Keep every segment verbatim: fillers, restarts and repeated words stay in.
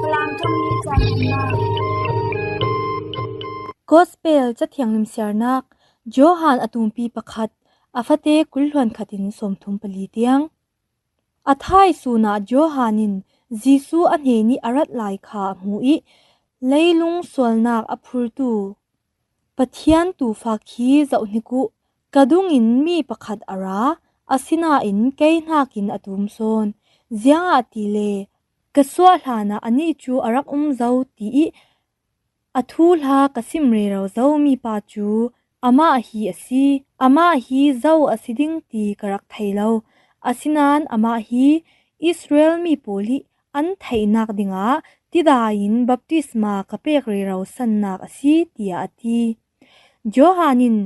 Falam ṭongmi caihna. Gospel Cathiang limsiarnak, Johan a tumpi pakhat, a fate kul hluan khat in sawmthum pali tiang. A thai sunah Johan in Jesuh a hnenih a rat lai kha a hmu ih, leilung sualnak a phurtu Pathian tuufa khi zoh hnik uh, ka dungin mi pakhat a ra, asinain kei hnakin a tum sawn. Ziangahtile ka suah hlanah anih cu a rak um zo, tiih a thuhla ka sim rero zo mipa cu amah hi a si. Amah hi zo a si ding ti ka rak thei lo. Asinain amah hi Israel mi pawl ih an theihnak dingah tidai in baptisma ka pek rero sannak a si, tiah a ti. Johan in,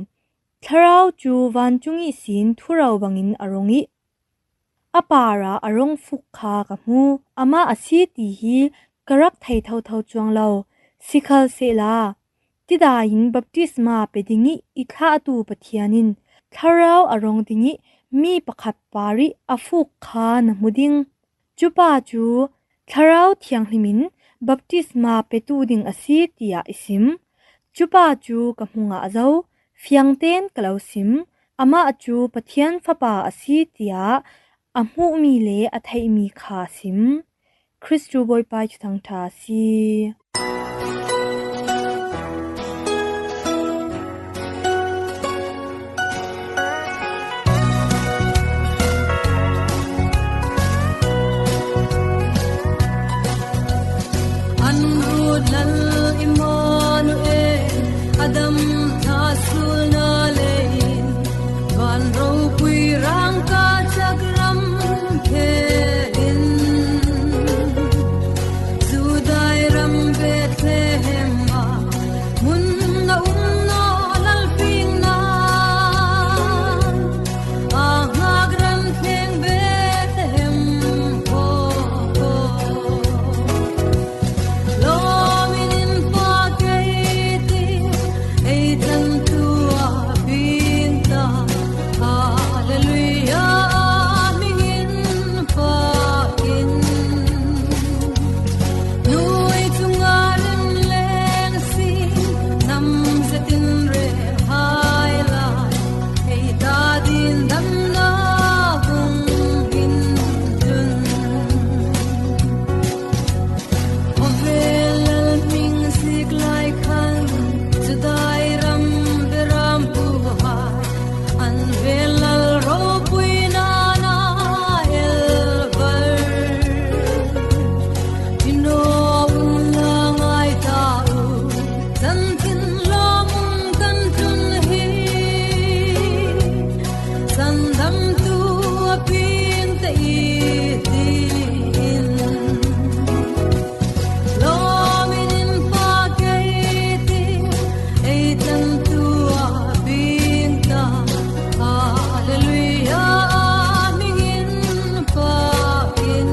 Thlarau cu vancung ihsin thuro bangin a rung ih a parah a rung fuk kha ka hmu. Amah a si ti hi ka rak thei thotho cuang lo. Sikhalsehla, tidai in baptisma pe dingih i thlahtu Pathian in Thlarau a rung dingih mi pakhat parih a fuk kha na hmu ding. Cupa cu Thlarau Thianghlim in baptisma petu ding a si, tiah i sim. Cupa cu ka hmu ngah zo, fiangtein ka lo sim. Amah cu Pathian Fapa a si, tiah a hmuhmi le a theihmi kha a sim. Khristu Bawipa ih Thuthang ṭha a si. An rut lal Immanuel, a dam thah sulna lei in, van ropui rangka cakram khe in, Judai ram Bethlehem ah mun a um naw lalping nan, a ngak ran thleng Bethlehem khawkaw. Lawm in in pah kei ti, ei tantu a pin ta. Hallelujah, a hming in pah in. Nui cungah rem leng si, nam zetin reh hai lai, ei ta din damna hung in tun. Khawvel lal hming zik lai khan, Judai ram berampu hai, an vel lal ropui nana elvar. Ino un la ngai ta u, zantin lawm um kan tlun hi. Sandamtu a pin ta i ti in, lawm in in pah kei ti, ei tantu a pin ta. Hallelujah, a hming in pah in.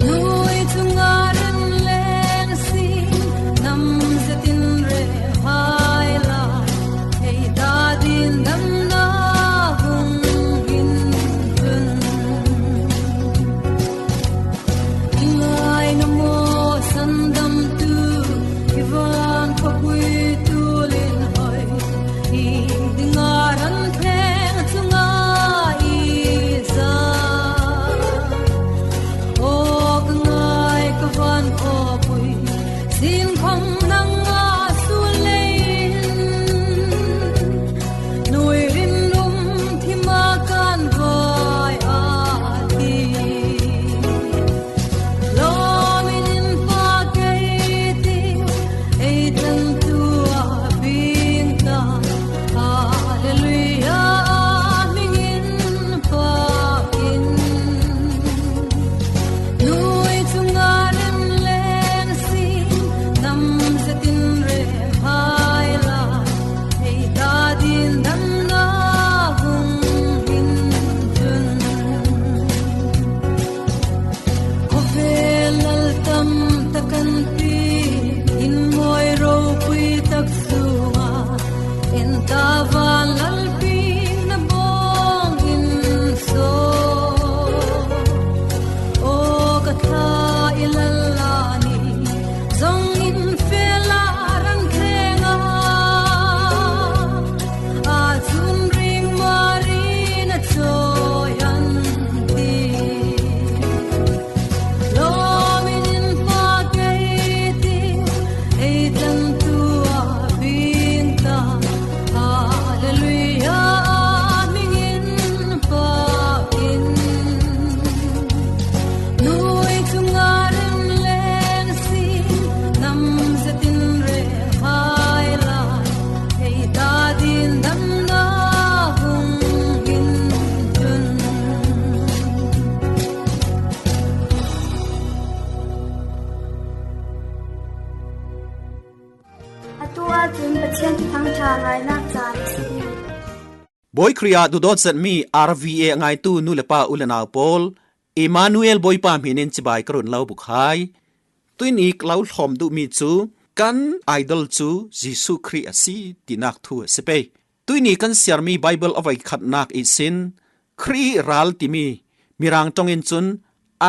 Nui cungah rem leng si, nam zetin reh hai lai, ei ta din damna hung in tun. I ngai na maw sandamtu, i van khawpui tul in hoi, i dinga ran thleng cungah i za. Aw ka ngai ka van khawpui, sinkhong nangmah sulei in, nui rinum thima kan vai a ti. Lawm in in pah kei ti, ei tantu a pin ta. Hallelujah, a hming in pah in. Nui cungah rem leng si, nam zetin reh hai lai, ei ta din damna hung in tun. Khawvel lal tam tak kan ti, in mawi ropui tak sungah, en ta van lalpi na bawng in saw. Aw ka Kha i lala ni zong in fela ran thenga, a cun ring marin a cawi an ti. Lawm in in pa kei ti, ei tantu a ping ta. Hallelujah, a ming in pa in. Nui cunga rem leng si, nam zetin rem hai lai, ei ta din damna hung in cun. Atu ahcun Pathian Thuthang ṭha ngainak caan a si. Bawi Khrih ah duhdawt zetmi R V A a ngaitu nu le pa u le nau pawl, Emmanuel Bawipa hmin in cibai ka run lo buk hai. Tuini ka lo hlawm duhmi cu kan idol cu Jesuh Khrih a si tinak thu a si pei. Tuini kan siarmi Baibal a voikhatnak ihsin Khrih ral timi Mirang ṭong in cun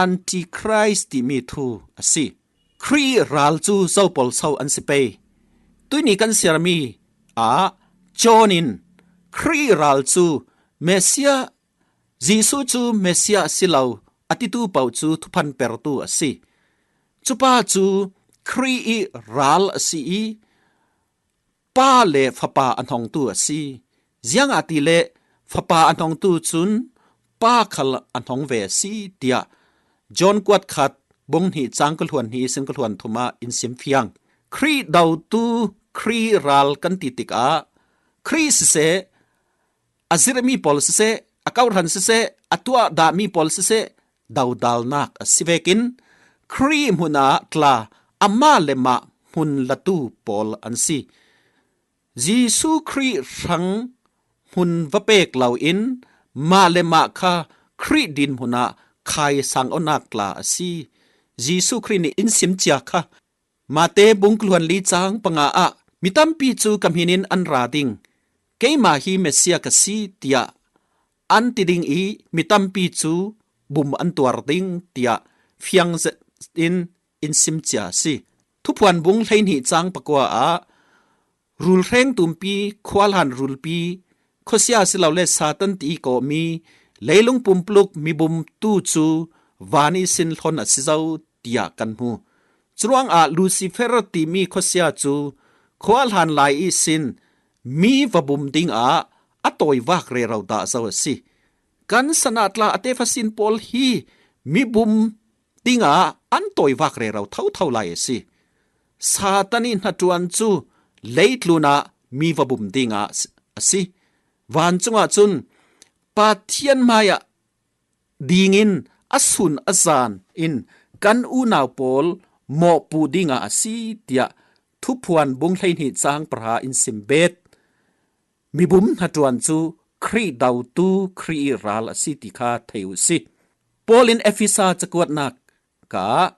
Antichrist timi thu a si. Khrih ral cu zopol so an si pei. Tuini kan siarmi ah John in Khrih ral cu Messiah, Jesuh cu Messiah a si lo a titu paoh cu thuphan pertu a si. Cupa cu Khrih i ral a si i Pa le Fapa a hnongtu a si. Ziangahtile Fapa a hnongtu cun Pa khal a hnong ve a si, tiah John kuat khat bung hnih cang ka hluan hnih sin ka hluan thum ah in sim fiang. Khrih dotu Khrih ral kan ti tikah Khrih siseh, a zirhmi pawl siseh, a kawhhran siseh, a tuah dahmi pawl siseh, dodalnak a si vekin Khrih hmun ah tla amah le mah hmun latu pawl an si. Jesuh Khrih hrang hmun va pek loin mah le mah kha Khrih dinhmun ah khai sang awknak tla a si. Jesuh Khrih nih in sim cia kha Mate bung ka hluan li cang panga ah mi tampi cu ka hmin in an ra ding, keimah hi Messiah ka si, tiah an ti ding i mi tampi cu bum an tuar ding, tiah fiang zet in in sim cia a si. Thuphuan bung hleihnih cang pakua ah rulhreng tumpi, khualhan rulpi, khuasia silole Satan ti i kawhmi leilung pumpluk mibum tu cu van ihsin hlon a si zo, tiah kan hmu. Curuangah Lucifer timi khuasia cu khuahlan lai ihsin mi va bum dingah a tawivak rero dah zo a si. Kan sanah tla a tefasin pawl hi mibum dingah an tawivak rero thotho lai a si. Satan i hnaṭuan cu leitlun ah mi va bum dingah a si. Vancung ah cun Pathian hmaiah dingin a sun a zan in kan unau pawl mawhpuh dingah a si, tiah Thuphuan bung hleihnih cang pahra in sim bet. Mibum hnaṭuan cu Khrih dotu Khrih i ral a si ti kha thei uh si. Paul in Efesa cakuatnak ah,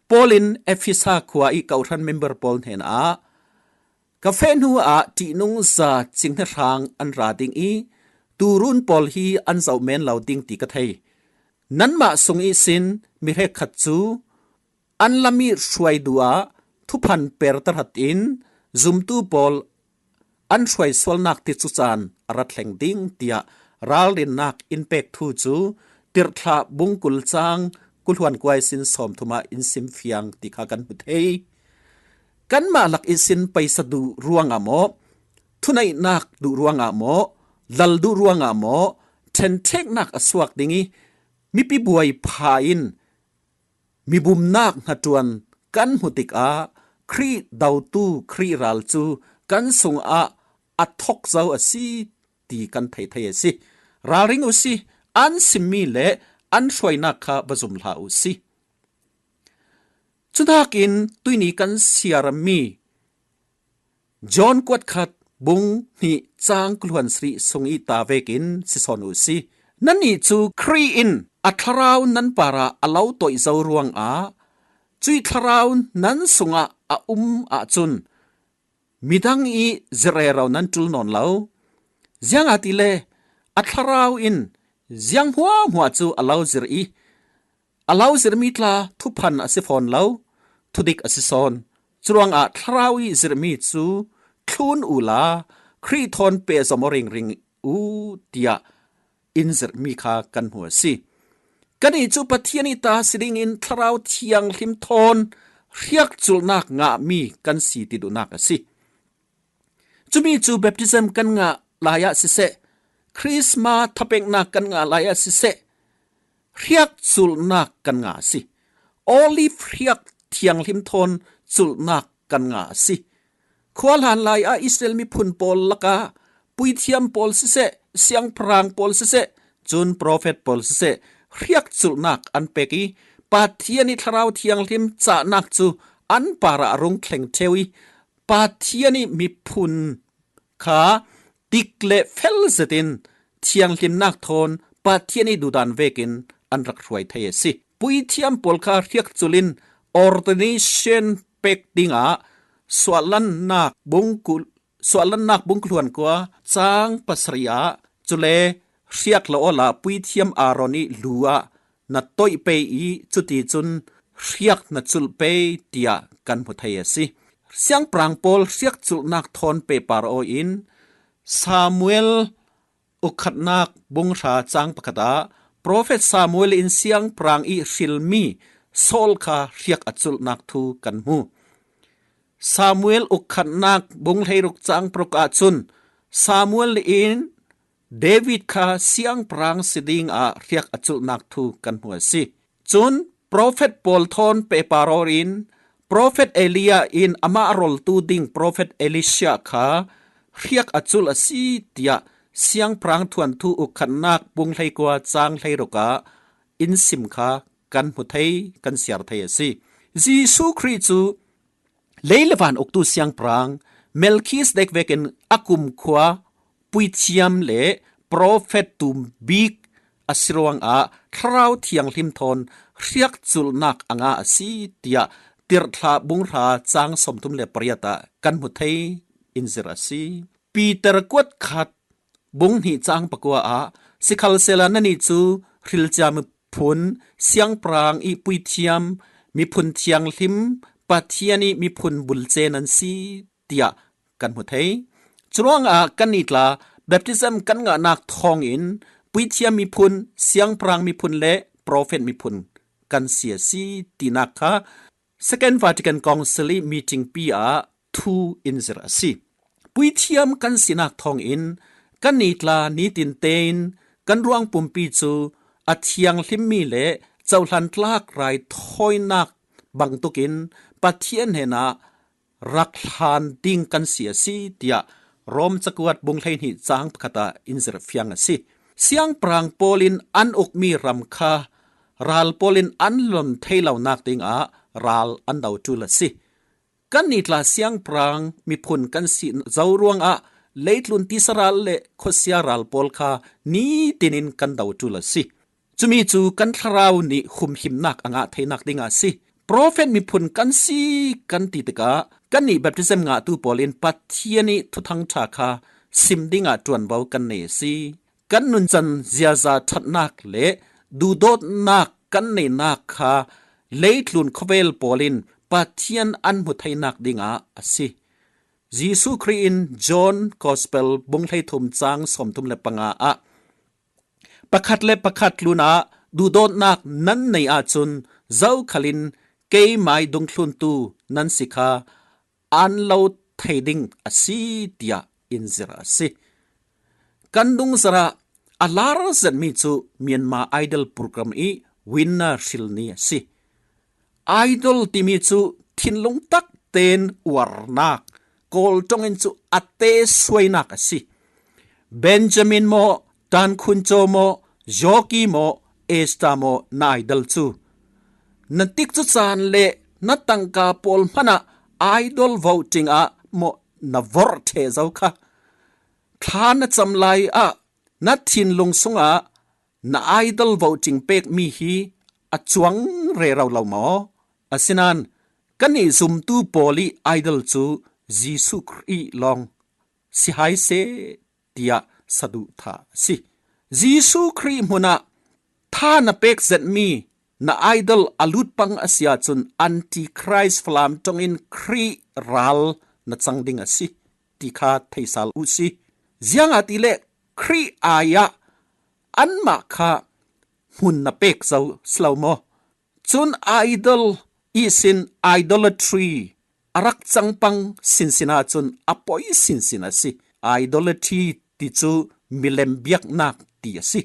Paul in Efesa khua i kawhhran member pawl hnenah, ka feh hnu ah ṭihnung za cinghnehhrang an ra ding i tuurun pawl hi an zoh men lo ding ti ka thei. Nanmah sung ihsin mi hrekkhat cu an lam i hruai duh ah thuphan per tahrat in zumtu pawl an hruai sualnak ticu caan a rat thleng ding, tiah ralrinnak in pek thu cu Tirhthlah bung kul cang kul hluan kuai sin sawm thum ah in sim fiang ti kha kan hmu thei. Kanmah lak ihsin paisa duh ruangah maw, thuneihnak duh ruangah maw, lal duh ruangah maw, ṭhenṭheknak a suak ding i mipi buai pha in mibumnak hnaṭuan kan hmuh tikah Khrih dotu Khrih ral cu kan sungah a thok zo a si ti kan theih thei a si. Ralring uh si, an simmi le an hruainak kha va zum hlah uh si. Cuhnakin tuini kan siarmi John kuat khat bung hnih cang kul hluan sarih sung i ta vekin si sawn uh si. Nannih cu Khrih in a thlarau nan parah a lo toih zo ruangah cuih thlarau nan sungah a um ahcun midang i zirh rero nan ṭul nawn lo. Ziangahtile a thlarau in ziang hmuahhmuah cu a lo zirh i A lo zirmi tla thuphan a si fawn lo, thudik a si sawn. Curuangah Thlarau ih zirmi cu thlun uhla Khrih thawn pehzom aw ringring uh, tiah in zirhmi kha kan hmu a si. Kannih cu Pathian ih ta si dingin Thlarau Thianghlim thawn hriakculhnak ngahmi kan si ti duhnak a si. Cumi cu baptism kan ngah lai ah siseh, Christmas thapeknak kan ngah lai ah siseh, hriakculhnak kan ngah a si. Olive hriak thianghlim thawn culhnak kan ngah a si. Khua hlan lai ah Israel miphun pawl lakah puithiam pawl siseh, siangpahrang pawl siseh, cun profet pawl siseh, hriakculhnak an pek ih Pathian ih Thlarau Thianghlim cahnak cu an parah a rung thleng ṭheu ih Pathian ih miphun kha dik le fel zetin thianghlimnak thawn Pathian ih duhdan vekin an rak hruai thei a si. Puithiam pawl kha hriakculh in ordination pek dingah suahlannak bung ku-, suahlannak bung kuluan kua cang pasarih ah, cule hriak lo awla puithiam Aaron ih lu ah na toih pei ih cuticun hriak na culh pei, tiah kan hmu thei a si. Siangpahrang pawl hriakculhnak thawn pehpar aw in Samuel ukhatnak bunghra cang pakhat ah profet Samuel in siangpahrang ih hrilmi Saul kha hriak a culhnak thu kan hmu. Samuel ukhatnak bunghleiruk cang paruk ahcun Samuel in David kha siangpahrang si dingah hriak a culhnak thu kan hmu a si. Cun profet pawl thawn pehpar aw in profet Elijah in amah a roltu ding profet Elisha kha hriak a culh a si, tiah siangpahrang thuanthu ukhatnak bunghleikua cang hleiruk ah in sim kha kan hmu thei, kan siar thei a si. Jesuh Khrih cu lei le van uktu siangpahrang Melkhizedek vekin a kumkhua puithiam le profet tum bik a si ruangah Thlarau Thianghlim thawn hriakculhnak a ngah a si, tiah Tirhthlah bunghra cang sawmthum le pariat ah kan hmu thei in zirh a si. Peter kuat khat bung hnih cang pakua ah, sikhalsehla nannih cu hrilcia miphun, siangpahrang ih puithiam, miphun thianghlim, Pathian ih miphun bulce nan si, tiah kan hmu thei. Curuangah kannih tla baptism kan ngahnak thawngin puithiam miphun, siangpahrang miphun le profet miphun kan si a si tinak kha Second Vatican Council ih meeting pi ah thu in zirh a si. Puithiam kan sinak thawngin kannih tla nitin tein kan ruang pumpi cu a thianghlimmi le cohlan tlak raithawinak bangtukin Pathian hnenah rak hlan ding kan si a si, tiah Rom cakuat bung hleihnih cang pakhat ah in zirh fiang a si. Siangpahrang pawl in an ukmi ram kha ral pawl in an lon thei lonak dingah ral an do ṭul a si. Kannih tla siangpahrang miphun kan si zo ruangah leitlun tisa ral le khuasia ral pawl kha nitin in kan do ṭul a si. Cumi cu kan thlarau nih humhimnak a ngah theinak dingah a si. Profet miphun kan si kan ti tikah kannih baptism ngahtu pawl in Pathian ih Thuthang ṭha kha sim dingah ṭuanvo kan nei a si. Kan nuncan ziaza ṭhatnak le duhdawtnak kan neinak kha leitlun khawvel pawl in Pathian an hmu theinak dingah a si. Jesuh Khrih in John Gospel bung hleithum cang sawmthum le panga ah, pakhat le pakhat tlunah duhdawtnak nan nei ahcun zokhal in keimai dungthluntu nan si kha an lo thei ding a si, tiah in zirh a si. Kan dungzarh ah a lar zetmi cu Myanmar Idol program ih winner hrilni a si. Idol timi cu thinlung tak tein uarnak, Kawl ṭong in cu a te suainak a si. Benjamin maw, Tan Khun Caw maw, Yoki maw, Esther maw na idol cu? Na tikcu caan le na tangka pawl hmanah idol voting ah maw na vorh ṭheh zo kha? Thla na cam lai ah na thinlung sungah na idol voting pekmi hi a cuang rero lo maw? Asinain kannih zumtu pawl ih idol cu Jesuh Khrih lawng si hai seh, tiah saduhthah a si. Jesuh Khrih hmunah tha na pek zetmi Na idol a lut pang a si ahcun Antichrist Falam ṭongin Khrih ral na cang ding a si ti kha theisal uh si. Ziangahtile Khrih ai ah anmah kha hmun na pek zo si lo maw? Cun idol ihsin idolatry a rak cang pang sinsin ahcun a poi sinsin a si. Idolatry ti cu milem biaknak ti a si.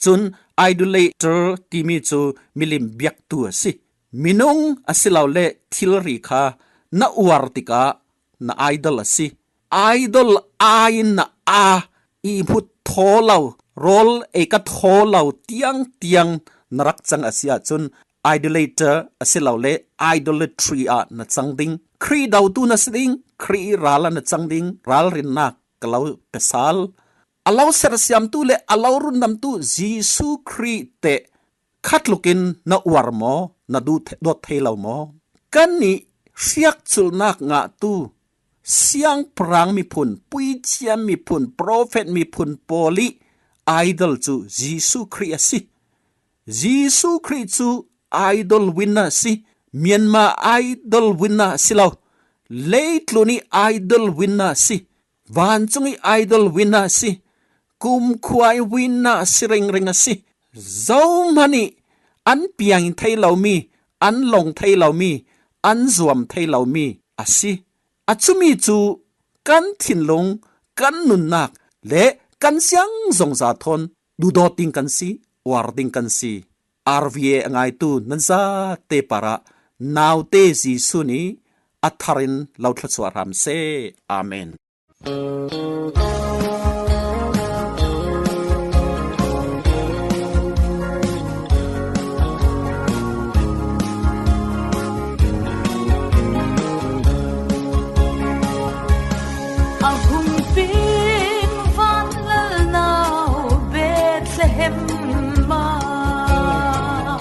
Cun idolater timi cu milim biaktu a si. Minung asilole thilri kha na uar tikah na idol a si. Idol aiin na aa i hmut thaw lo, rawl ei ka thaw lo tiang tiang na rak cang a si ahcun idolater asilole idolatry ah na cang ding. Khrih dotu na si ding, Khrih ral ah na cang ding, ralrinnak ka lo pe sal. A lo sersiamtu le a lo rundamtu Jesuh Khrih teh khatlukin na uar maw, na duh the-, dawt thei lo maw? Kannih hriakculhnak ngahtu siangpahrang miphun, puithiam miphun, profet miphun pawl i idol cu Jesuh Khrih a si. Jesuh Khrih cu idol winner a si. Myanmar idol winner a si lo. Leitlun i idol winner a si. Vancung i idol winner a si. Kumkhua i winner a si ringring a si. Zohman i an piang thei lomi, an long thei lomi, an zuam thei lomi a si. A cumi cu kan thinlung, kan nunnak le kan ziang zongza thawn duhdawt ding kan si, uar ding kan si. R V A a ngaitu nan zate parah naute Jesuh nih a thar in lo thluachuah hram seh. Amen. A hung pin vanlal nau Bethlehem ah,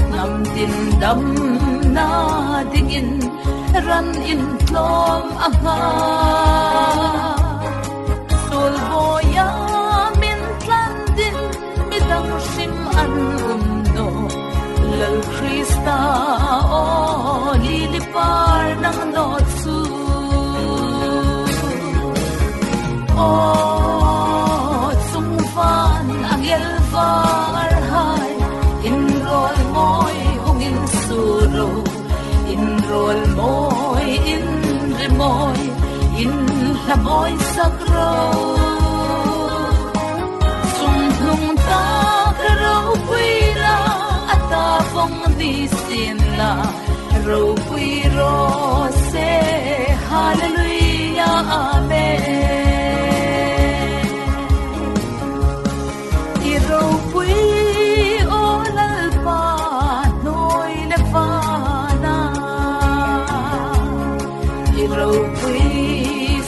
namtin damna dingin ran in tlawm a hngak. Sualbawi ah min tlan din midang hrim an um dawh. Lal Krista aw, lili par nang dawt cu. Aw, cungvan a ngelvar hai, in rawl mawi hung in sur ro. In rawl mawi in ri mawi in hla mawi sak ro. Cungnung tak ropui la a ta vong ni sin la, ropui raw seh. Hallelujah, amen. I ropui aw Lalpa hnuai le van ah, i ropui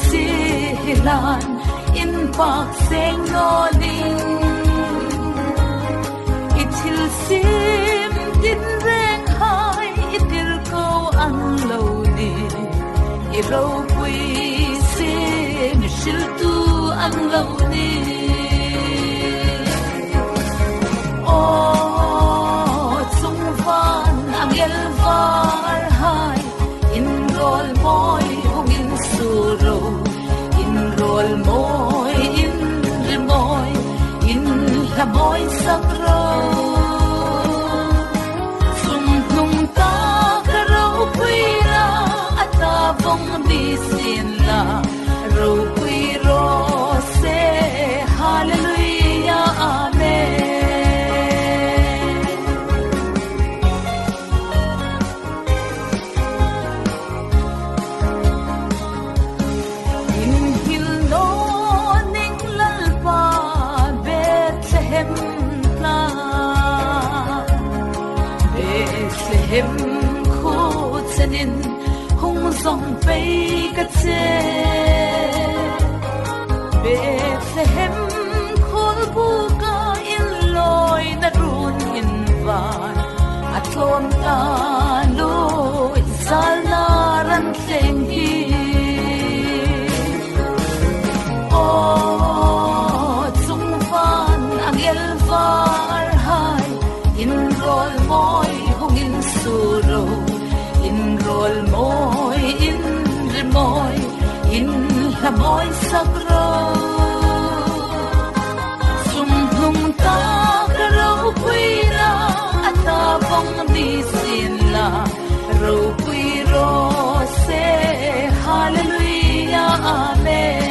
si hi hlan in pak seng naw ning. I thilsim tinreng hai i tirko ang lo ning. I ropui si mihriltu ang lo ning. Aw, cungvan a ngelvar hai, in rawl mawi hung in sur ro. In rawl mawi in ri mawi in hla mawi sak ro. Cungnung tak ropui la a ta vong ni sin la, ropui raw seh. Hallelujah, amen. In hil naw ning Lalpa Bethlehem tla, Bethlehem khua chen in hung zong pei ka che. Bethlehem khawlbuk ah in lawi na run in van a tlawm ta lawi zal na ran thleng hi. Aw, cungvan a ngelvar hai, in rawl mawi Mawi in rimawi in hlamawi sak ro. Sumhlung tak ropuina a tabang ni sin la ropui ro se. Hallelujah, amen.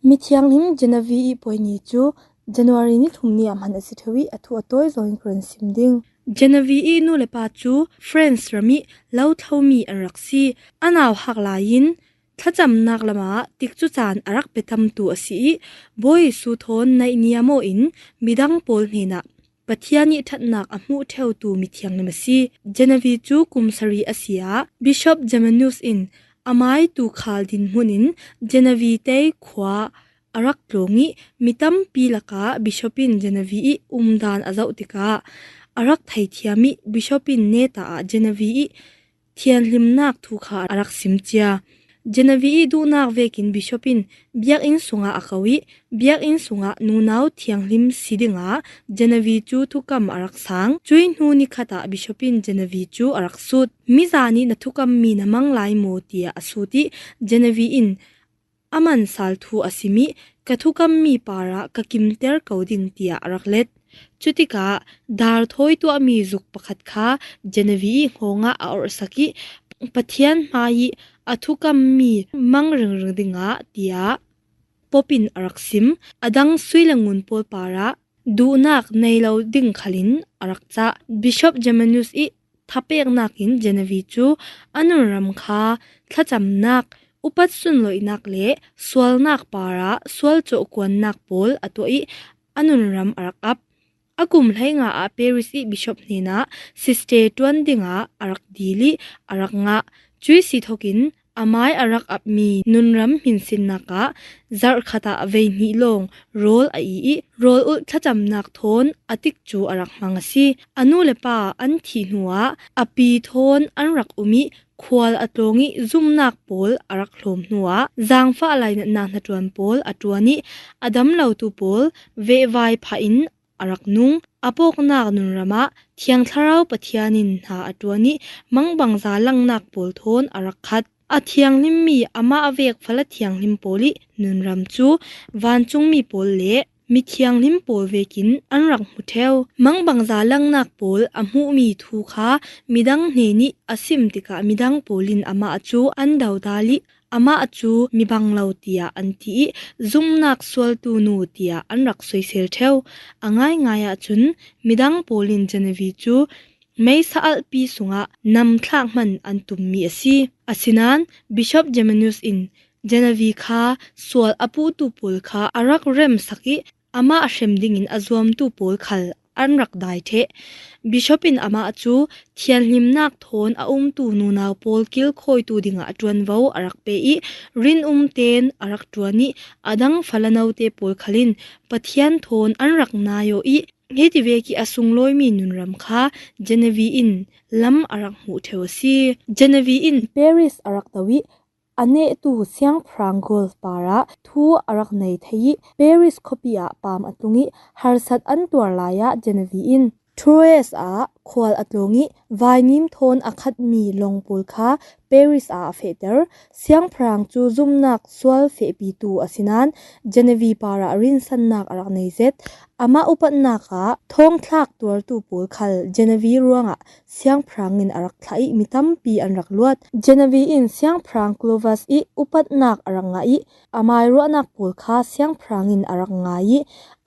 Mithianghlim Genevieve i puai ni cu January ni thum ni a hman a si theu i a thu a tawi zawng in ka run sim ding. Genevieve i nu le pa cu France ram i lo thlomi an rak si. A nauhak lai in thlacamnak lamah tikcu caan a rak petamtu a si i Bawi Jesuh thawn naihniam aw in midang pawl hnenah Pathian i ṭhatnak a hmuh ṭheutu mithianghlim a si. Genevieve cu kum sari a si ah Bishop Germanus in amai tuukhal dinhmun in Genevieve tei khua a rak tlawng i mi tampi lakah Bishop in Genevieve i umdan a zoh tikah a rak theithiam i Bishop in neta ah Genevieve i thianhlimnak thu kha a rak sim cia. Genevieve i duhnak vekin Bishop in biakinn sungah a ko i biakinn sungah nunau thianghlim si dingah Genevieve cu thukam a rak sang. Cui hnu ni khat ah Bishop in Genevieve cu a rak sut. Mizan i na thukammi na mang lai maw tiah a sut i Genevieve in a man sal thu a sim i ka thukammi parah ka kimter ko ding tiah a rak let. Cutikah dar thawi tuahmi zuk pakhat kha Genevieve i hngawng ah a orhsak i Pathian hmai i a thukammi mang ringring dingah tiah Pope in a rak sim. A dang sui le ngun pawl parah duhnak nei lo ding khalin a rak cah. Bishop Germanus i thapeknak in Genevieve cu a nunram kha thlacamnak, upat sunlawihnak le sualnak parah sual cawhkuannak pawl a tuah i a nunram a rak ap. A kum hleinga ah Paris i Bishop hnenah sister ṭuan dingah a rak dil i a rak ngah. Cui si thokin amai a rak apmi nunram hminsinnak ah zarh khat ah vei hnih lawng rawl a i i rawl ulh thlacamnak thawn a tikcu a rak hmang a si. A nu le pa an thih hnuah a pi thawn an rak um i khual a tlawng i zumhnak pawl a rak hlawm hnuah zaangfah lainatnak hnaṭuan pawl a ṭuan i a dam lotu pawl vehvai phah in a rak nung. A pawknak nunram ah Thiang Thlarau Pathian in hna a ṭuan i mangbangza langnak pawl thawn a rak khat. A thianghlimmi amah a vek fala thianghlim pawl i nunram cu vancungmi pawl le mithianghlim pawl vekin an rak hmu ṭheu. Mangbangza langnak pawl a hmuhmi thu kha midang hnen i a sim tikah midang pawl in amah cu an dodal i amah cu mi bang lo tiah an ti i zumhnak sualtu nu tiah an rak soisel ṭheu. A ngaingai ahcun midang pawl in Genevieve cu meisa alhpi sungah namthlak hman an tummi a si. Asinain Bishop Germanus in Genevieve kha sual a puhtu pawl kha a rak remsak i amah hrem dingin a zuamtu pawl khal an rak dai ṭheh. Bishop in amah cu thianhlimnak thawn a umtu nunau pawl kilkhawitu dingah ṭuanvo a rak pe i rinum tein a rak ṭuan i a dang fala note pawl khal in Pathian thawn an rak nai aw i hiti vek i a sunglawimi nunram kha Genevieve in lam a rak hmuh ṭheu a si. Genevieve in Paris a rak do i a nehtu siangpahrang Guelph parah thu a rak nei thei i Paris khuapi ah paam a tlung i harsat an tuar lai ah Genevieve in Troyes ah khual a tlawng i vainim thawn a khatmi lawng pawl kha Paris ah a fehter. Siangpahrang cu zumhnak sual fehpitu a si nain Genevieve parah rinsannak a rak nei zet. Amah upatnak ah thawngthlak tuartu pawl khal Genevieve ruangah siangpahrang in a rak thlah i mi tampi an rak luat. Genevieve in siangpahrang Clovis i upatnak a rak ngah i amai ruahnak pawl kha siangpahrang in a rak ngai i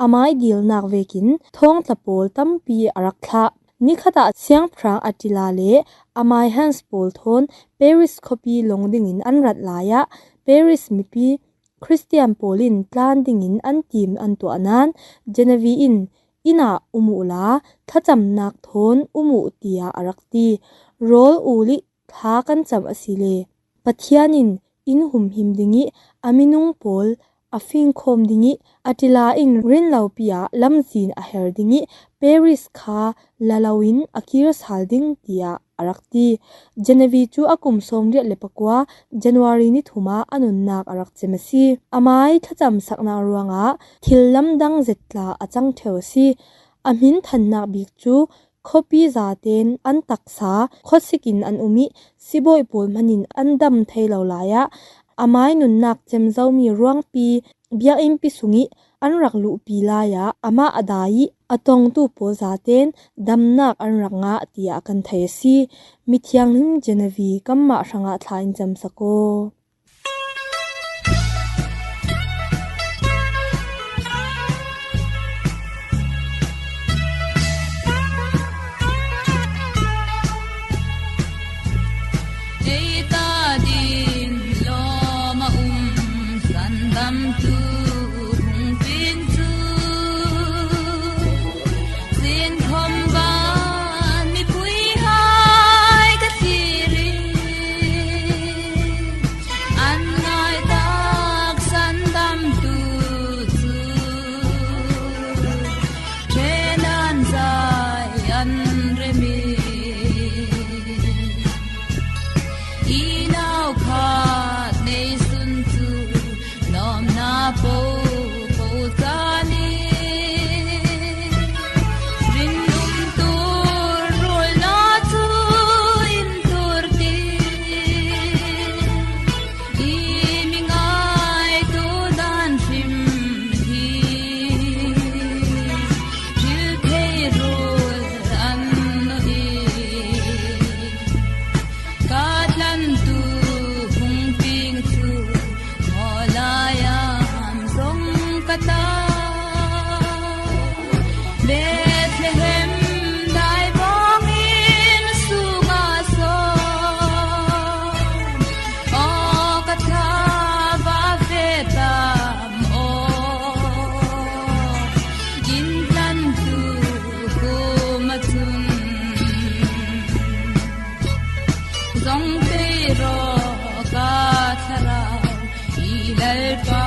amai dilnak vekin thawngtla pawl tampi a rak thlah. Nikhat ah siangpahrang Attila le amai Hans pawl thawn Paris khuapi lawng dingin an rat lai ah Paris mipi Khristian pawl in tlan dingin an tim an tuah nain Genevieve in inn ah um uhla thlacamnak thawn um uh tiah a rak ti. Rawl ul i thla kan cam a si le Pathian in in humhim ding i a minung pawl a fingkhawm ding i Attila in rinlopi ah lamzin a her ding i Paris kha la loin a kir sal ding tiah a rak ti. Genevieve cu a kum sawmriat le pakua January ni thum ah a nunnak a rak cem a si. Amai thlacamsaknak ruangah thil lamdang zet tla a cang ṭheu a si. A hminthannak bik cu khuapi zaten an taksa khuasik in an um ih sibawi pawl hman in an dam thei lo lai ah amai nunnak cem zomi ruangpi biakinnpi sungih an rak luhpi lai ah amah a dai ih a tongtu pawl zaten damnak an rak ngah, tiah kan thei a si. Mithianghlim Genevieve kanmah hrangah thla in cemsak aw. Eita din lawm a um sandamtu hung ping cu, sinkhom van mipui hai ka thlir ih, an ngai tak sandamtu cu ṭhen an zai an rem ih, i nau khat nei sun cu lawmhna po ko caan ih, rinum tur rualnak cu in tur ti. I mi ngaitu dan hrim hi thil thei rul an nuh ih, ka tlantu hung ping cu maw lai ah zong ka ta. Bethlehem daibawng inn sungah sawn, aw ka tha va feh tam aw, inn tlantu kum ah cun zong tei raw ka thlarau i Lalpa